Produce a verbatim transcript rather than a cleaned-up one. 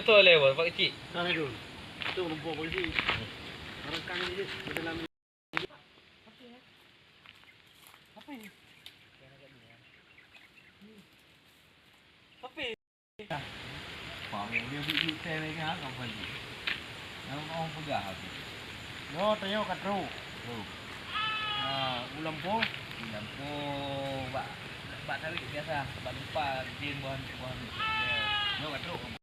Betul leh, Bos, Pak Kecik. Dah lah, Dul. Tu rumpok Pak Kecik. Barang kang ni je, di dalam. Tapi. Pak, dia bit-bit teh lagi, ha, kau pagi. Nama kau pegang aku? Yo, tengok kat truk. Truk. Ha, ulam po? Ulam po, bak, bak sawit biasa, bak lupa, jin buah, buah. Yo, kat truk.